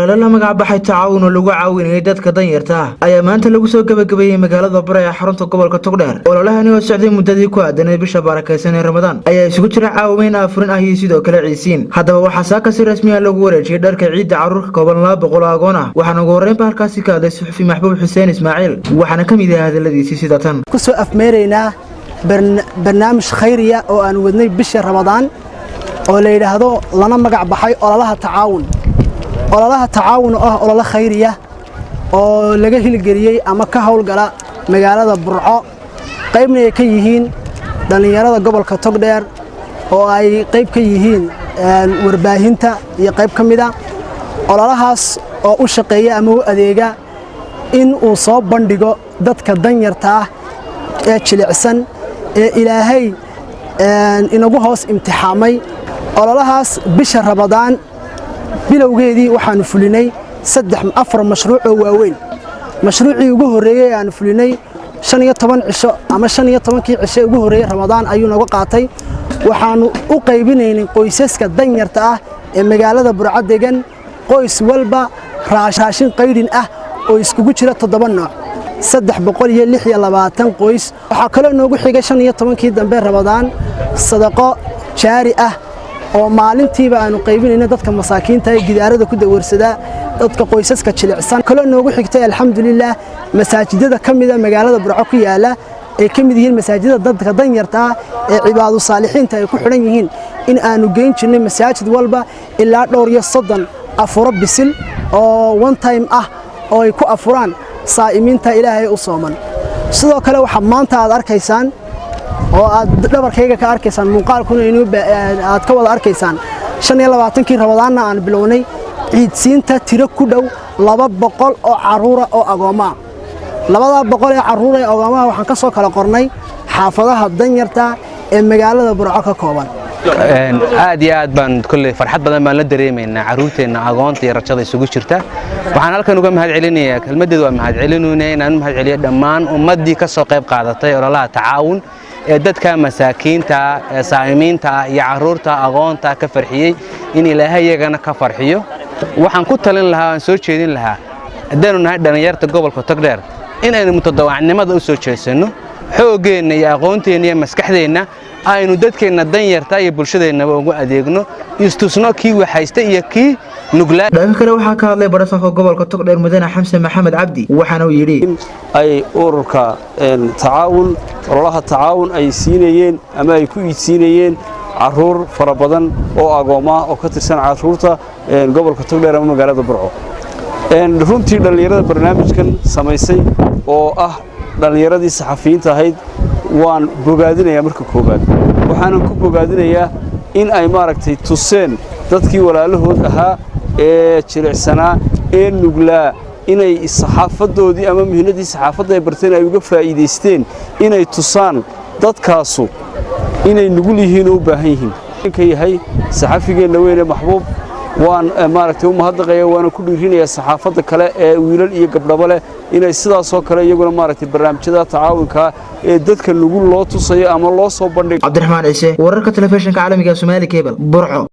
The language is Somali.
Olole la magac baxay Tacaawun oo lagu caawinayay dadka danyarta ah ayaa maanta lagu soo gebagabeeyey magaalada Burco ee xarunta gobolka Togdheer. Ololahani oo socday muddadii ku aadanayd bisha barakaysan ee Ramadaan ayaa isugu jira caawimeyn aafurin ah iyo sidoo kale ciisiin. Haddaba waxaa saaka si rasmi ah lagu wareejiyey dharka ciidda carruur ka kooban 200 oo agoon ah. Waxaana ugu horreynba halkaasi ka hadlay suxufi Maxbuub Xuseen Ismaaciil, waxaana ka mid yahay hadaladiisii sida tan. Kusoo afmeeraynaa barnaamij khayriya oo aan wadnay bisha Ramadaan oo la yidhaahdo, lana magac baxay Ololaha Tacaawun. Ololaha Tacaawun oo ah ololo khayriya oo laga hilgeliyey ama ka howlgala magaalada Burco, qaybna ay ka yihiin dhallinyarada gobolka Togdheer oo ay qayb ka yihiin warbaahinta iyo qayb ka mida ololahaas oo u shaqeeya ama u adeega in uu soo bandhigo dadka danyarta ah ee jilicsan ee Ilaahay inagu hoos imtixaamay. Ololahaas bisha Ramadaan bilowgeedii waxaannu fulinay saddex afar mashruuc oo waaweyn. Mashruucii ugu horreeyey aanu fulinay 15 cisho ama 15-kii cisho ugu horreeyey Ramadaan ayuu nooga qaatay. Waxaannu u qaybinaynay qoysaska danyarta ah ee magaalada Burco degan qoys walba raashin qaydhin ah oo iskugu jira toddoba nooc, 326 qoys. Waxaa kaloo noogu xigay 15-kii dambe Ramadaan sadaqo jaari ah oo maalintiiba aanu qaybinayno dadka masaakiinta ee gidaarada ku dawarsadaa, dadka qoysaska jilicsan. Kaloo noogu xigtay, alxamdulilaah, masaajidada ka mida magaalada Burco ku yaala ay ka mid yihiin masaajidada dadka danyarta ah ee cibaadu saalixiinta ay ku xidhan yihiin in aanu geyn jirnay masaajid walba ilaa dhowr iyo 30 afuro bisil oo one time ah oo ay ku afuraan saa'imiinta Ilaahay u sooman. Sidoo kale waxaa maanta aad arkaysaan oo aad dhabarkayga ka arkaysaan, muuqaalkuna aad ka wada arkaysaan, 25-kii Ramadaanna aan bilownay ciidsiinta tiro ku dhow 200 oo carruura oo agoommaa. 200 ee carruur ee agoomaha waxaan ka soo kala qornay xaafadaha danyarta ee magaalada Burco ka kooban. Aad iyo aad baan kolley farxad badan baan la dareemaynaa carruurteenna agoonta iyo rajada isugu jirta. Waxaan halkan uga mahad celinayaa, kelmaddeedu waa mahad celinayna, inaan u mahad celiyo dhammaan ummaddii ka soo qayb qaadatay ololaha Tacaawun ee dadka masaakiinta ee saa'imiinta ah iyo carruurta agoonta ka farxiyey, in Ilaahay iyagana ka farxiyo. Waxaan ku talin lahaa, aan soo jeedin lahaa, haddaanu nahay dhallinyarta gobolka Togdheer, inaynu mutadawacnimada u soo jeesanno, xooggeenna iyo aqoonteenna iyo maskaxdeenna aynu dadkeenna danyarta iyo bulshadeennaba ugu adeegno, istusno kii waxaysta iyo kii nuglaa. Dhanka kale waxaa ka hadlay barasaabka gobolka Togdheer, mudane Xamse Maxamed Cabdi, waxaana uu yidhi: Ay ururka Tacaawun, ololaha Tacaawun, ay siinayeen ama ay ku iidsiinayeen caruur fara badan oo agoomma oo ka tirsan caruurta gobolka Togdheer ama magaalada Burco. Runtii dhallinyarada barnaamijkan samaysay oo ah dhallinyaradii saxafiyiinta ahayd waan bogaadinayaa marka koowaad. Waxaanan ku bogaadinayaa in ay maaragtay tuseen dadkii walaalahood ahaa ee jilicsanaa ee nuglaa inay saxaafadoodii ama mihnadii saxaafadda ay barteen ay uga faa'iidaysteen inay tusaan dadkaasu inay nugul yihiin oo u baahan yihiin. Ka yahay saxafigeenna weyne Maxbuub, waan maaragtay u mahadnaqaya, waana ku dhiirinayaa saxaafadda kale ee wiilal iyo gabdhaba leh inay sidaasoo kale iyaguna maaragtay barnaamijyada tacaawunka ee dadka nugul loo tusayo ama loo soo bandhigo. Cabdiraxmaan Ciise, wararka telefishinka caalamiga Somaali Cable, Burco.